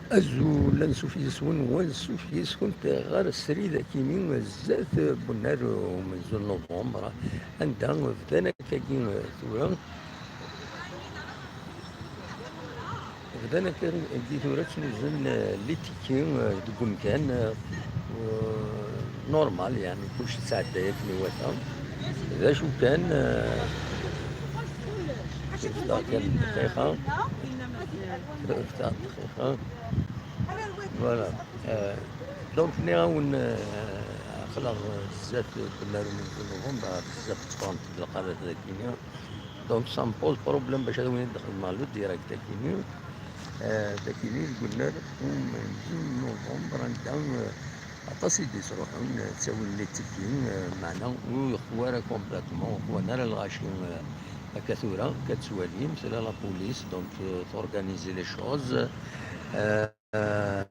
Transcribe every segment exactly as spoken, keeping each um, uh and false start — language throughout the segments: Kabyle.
Azul, ansuf yes-wen, wansuf yes-kent ɣer srid akini zdat Bunnar umenzu n November, anda bdan akkagi tura, bdan akkagi tura ttnuzen, eh, les tickets, eh, deg umkan, eh, normal, yani kullec yettɛedday akken iwata. D acu kan, eh, kan dqiqa, kan dqiqa. Voilà. Euh, donc, nniɣ-awen, euh, aql-aɣ zdat Bunnar umenzu n November, bzaf tteffɣent-d lqalat dagini. Donc, ça me pose problème bac ad awen-id-xedmeɣ le direct akini. Euh, dagini, deg Bunnar umenzu n November, anda, euh, aṭas i d-yettruḥun, euh, ttawin les tickets, euh, meɛna ur yeqwa ara complètement, ur qwan ara lɣaci, euh, akka tura, akka tettwalim, tella la police, donc, euh, t'organise les choses. Euh, Euh,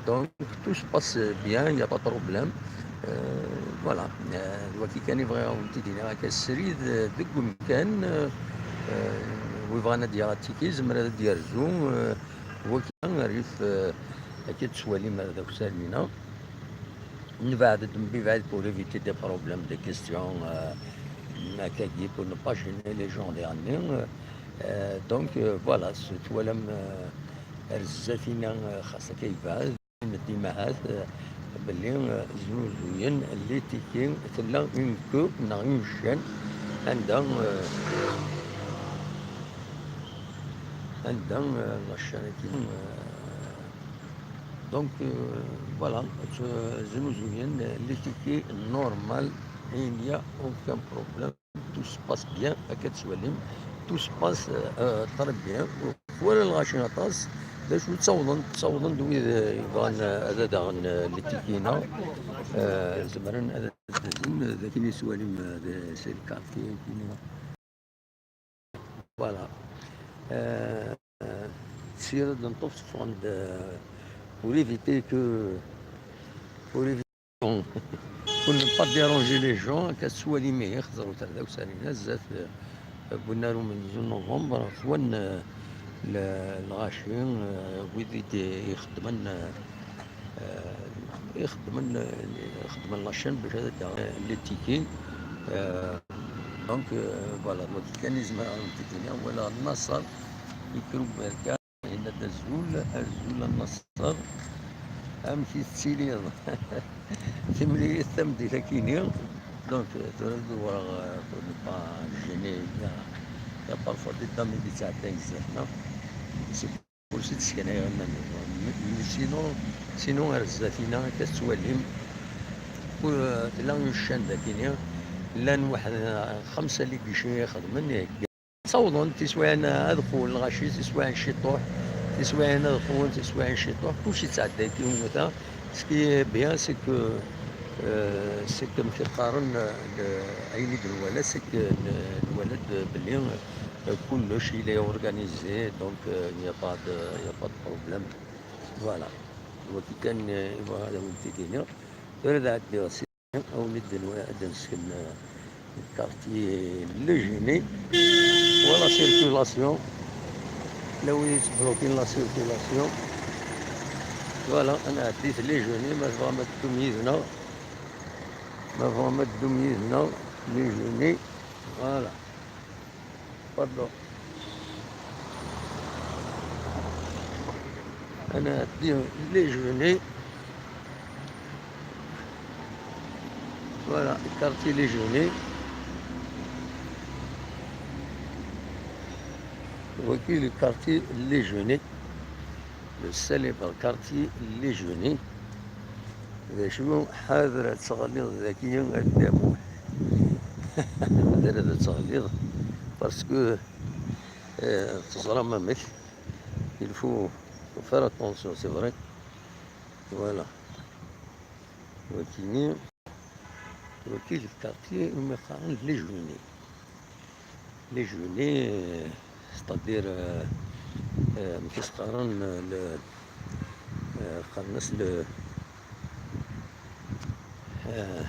donc, tout se passe bien, il n'y a pas de problème. Euh, voilà. Euh, d wagi kan i bɣiɣ ad wen-t-id-iniɣ akka srid, euh, deg umkan, euh, euh, wi bɣan ad d-yaɣ atiki, yezmer ad d-yerzu, euh, wagi rrif, euh, akka tettwalim ar d akessar-ina. Nebɛed-d mebɛid pour éviter des problèmes, des questions, euh, akkagi, pour ne pas gêner les gens, des années. Euh, donc, euh, voilà, s-, twalam, euh, ar zdat-ina, euh, xas akka yebɛed, dima ahat, euh, belli, euh, znuzuyen les tickets, tella une queue neɣ une chaîne, anda, euh, anda, euh, la chaîne qui, euh, donc, euh, voilà, euh, znuzuyen les tickets normal, il n'y a aucun problème. Tout se passe bien, akka tettwalim. Tout se passe, euh, très bien. Ur wala lɣaci aṭas. D acu, ttawḍen, ttawḍen-d wid, euh, yebɣan, euh, ad d-aɣen, euh, les tickets-ina. Euh, zemren ad d-azen, euh, d akken i tettwalim, euh, d, c'est le quartier, voilà. Euh, euh, ssya ad neṭṭef teffɣen-d, euh, pour éviter que, pour éviter Pour ne pas déranger les gens, akka tettwalim ihi, xeẓrut ar dawsa-nni zdat, euh, Bunnar umenzu n November, xwan, euh, le-, lɣaci, euh, wid i d-, ixeddmen, euh, euh, ixeddmen, euh, ixeddmen la chaîne bac ad d-, euh, les tickets. Euh, donc, euh, voilà, donc, kan izmer ad wen-t-id-iniɣ, wala Naṣer, ikrub merkan. Yenna-d: "Azul, azul a Naṣer, amek i tettiliḍ? Timlilit tameddit akini." Donc, euh, tura ad uɣaleɣ, euh, pour ne pas gêner, il y a, il y a parfois des dames i d-yettɛeddayen zdat-neɣ. C'est pour ça i d-sseknayeɣ iman-iw. Mais, mais sinon, sinon ar zdat-ina akka tettwalim. Ur, euh, tella une chaîne dagini. Llan waḥed, euh, xemsa les guichets ixeddmen, ttawḍen, tiswiɛin ad qwen lɣaci, tiswiɛin ciṭuḥ, tiswiɛin ad qwen, tiswiɛin ciṭuḥ, kullec yettɛedday akka i umata. Ce qui est bien, c'est que, euh, c'est que, amek i qqaren, euh, le-, ayen i d-nwala, c'est que n-, nwala-d belli, euh, kullec il est organisé, donc, euh, il n'y a pas de, il n'y a pas de problème. Voilà. Wagi kan, euh, i bɣiɣ ad awen-t-id-iniɣ. Tura ad ɛeddiɣ si Awen-id ad nesken, euh, quartier Lejni. Voilà la circulation. Là où ils bloquent la circulation. Voilà, ad nɛeddi Lejni, ma tebɣam ad teddum yid-neɣ. Ma tebɣam ad teddum yid-neɣ, Lejni. Voilà. Pardon. Ad nɛeddi Lejni. Voilà, quartier Lejni. Wagi le quartier Lejni. Le célèbre quartier Lejni. D acu, ḥader ad teɣliḍ dagi a Dda Muḥ. Ḥader ad teɣliḍ, parce que, euh, teẓram amek. Il faut, faut faire attention, c'est vrai. Voilà. Wagini, wagi le quartier umi qqaren Lejni. Lejni, euh, c'est-à-dire, euh, euh, amek i s-qqaren, euh, le, euh, qqaren-as le, euh,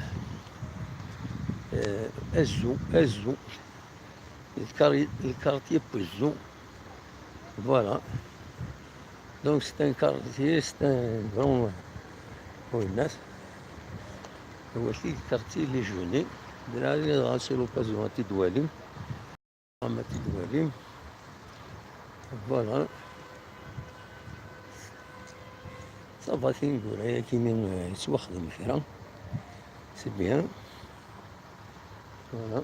euh, Azzu, Azzu. Le quar-, le quartier Pezzu. Voilà. Donc c'est un quartier, c'est un grand, euh, ruinat. Voici le quartier Légionnaire. De là, c'est l'occasion à Tidoualim. À Tidoualim. Voilà. Ça va, c'est une goutte, il y a qui même, euh, soir de me faire, hein. C'est bien. Voilà.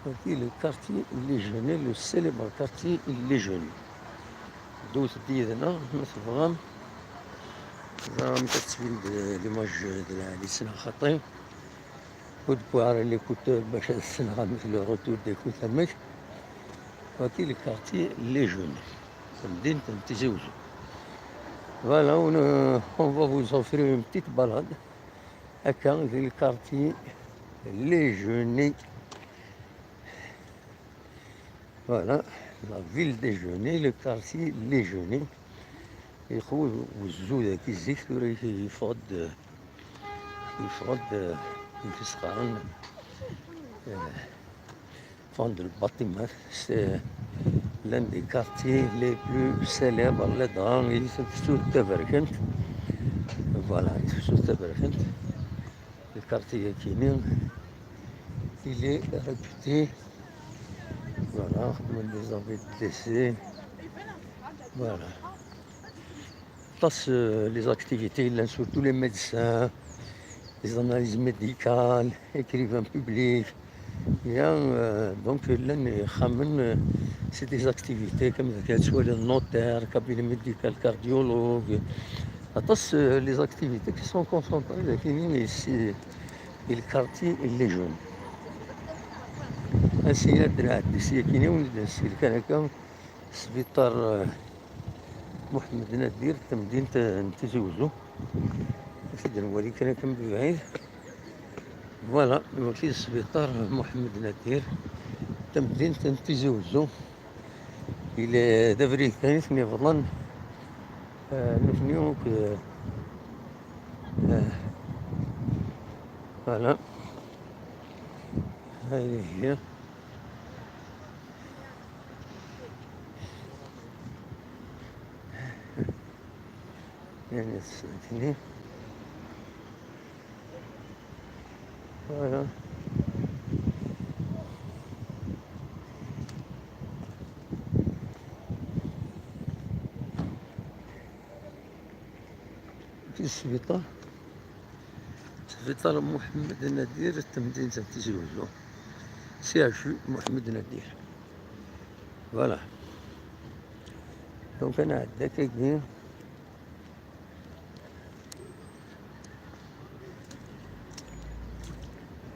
Voici le quartier Légionnaire, le célèbre quartier Légionnaire. D'où c'est dit, non, mais c'est vraiment, vraiment, ça se vit de l'image de la, les Sénat. Au départ, les coups de bâche, c'est le retour des coups de mèche. Voici le quartier Légionnaire. C'est une petite zone. Voilà, on, euh, on va vous offrir une petite balade. Akka, c'est le quartier Légionnaire. Voilà, la ville de Genève, le quartier Légionnaire. Iqwed uzzu dagi zik, tura yeffeɣ-d, yeffeɣ-d, euh, yeffeɣ-d, euh, fond de Batima, c'est l'un des quartiers les plus célèbres, ladɣa i tefsut taberkant. Voilà, i tefsut taberkant. Le quartier Yakini, il est réputé. Voilà, comme des envies de laisser. Voilà. Parce que les activités, là, surtout les médecins, les analyses médicales, écrivains publics. Il y a, euh, donc, là, les khamen, euh, c'est des activités comme le notaire, cabinet médical, cardiologue. Atas, euh, les activités qui sont concentrées ici, et le quartier Légionnaire. Ainsi, il y a de la, ici, il y a de la, c'est le cas, là, comme, sbiṭar, euh, Muḥemmed Nadir, tamdint, euh, n Tizi Uzzu. Ad t-id-nwali kan akka mebɛid. Voilà, wagi sbiṭar Muḥemmed Nadir, tamdint n Tizi Uzzu. Il est d abrid kan i ten-ibeḍlen, euh, nutni akk, euh, euh, voilà. هذه هي. يعني السنتين. Voilà. في السبيطار، سبيطار محمد نادر، تمدينة تيزي وزو. سي اتش يو محمد نادر. Voilà. Donc أنا عداك أكي.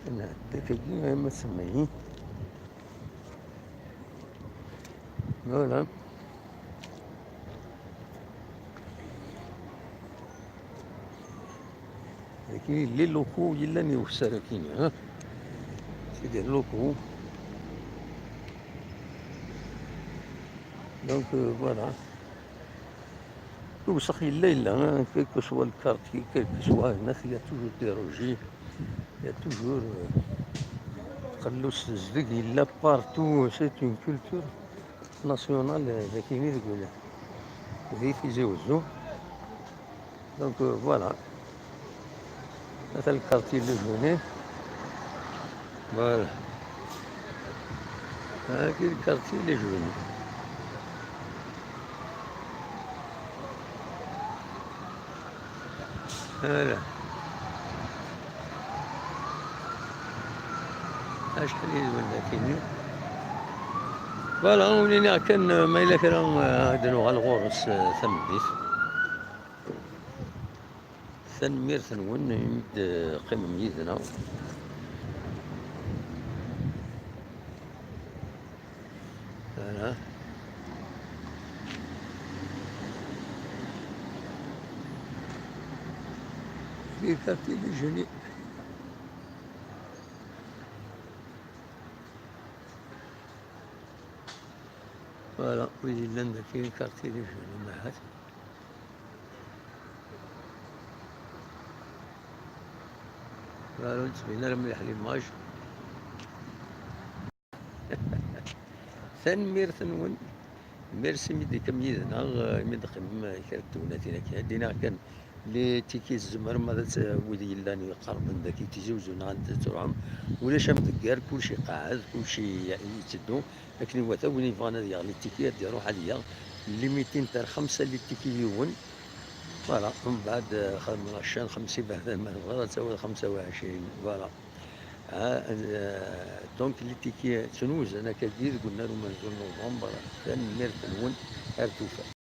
أنا عداك أكي، ما تسمعين. Voilà. لكن les locaux يلان يوسر كيني، ها؟ C'est des locaux. Donc, euh, voilà. Tout ça, il est là, hein, quel que soit le quartier, quel que soit, il y a toujours des rejets, il y a toujours, euh, تقلص الزدق, il est là partout, c'est une culture nationale, euh, ذاكيني تقول. هذه في تيزي وزو. Donc, euh, voilà. هذا le quartier Légionnaire. Voilà. هذا le quartier Légionnaire. Voilà. Acḥal i d-wennat-inu. Voilà, ur nniɣ kan, ma yella kra, ad nuɣal ɣur-s, eh, tameddit. Tanemmirt-nwen imi d-teqqimem yid-neɣ. Voilà. Di quartier Légionnaire. Voilà, wid yellan dagi, quartier Légionnaire, ahat. Voilà, ur d-tettbin ara mliḥ l'image. Tanemmirt-nwen. Merci imi d-teqqim yid-neɣ, imi d-teqqimem kra n tewnatin akka. Ad d-iniɣ kan, les tickets tzemrem ad tt-, wid yellan iqerben daki Tizi Uzzu neɣ anda truḥem, ulac amdegger, kulci iqeɛɛed, kulci yetteddu. Akken iwata, win yebɣan ad yaɣ les tickets ad iruḥ ad yaɣ. Limité ntar xemsa les tickets yiwen. Voilà, mbeɛd, eh, xedmen ccan xemsa ibehdan, ma tebɣiḍ ad tawiḍ xemsa u ɛecrin. Voilà. Ah, eh, donc les tickets ttnuzan akkagi deg unnar umenzu n novembre. Tanemmirt-nwen, ar tufat.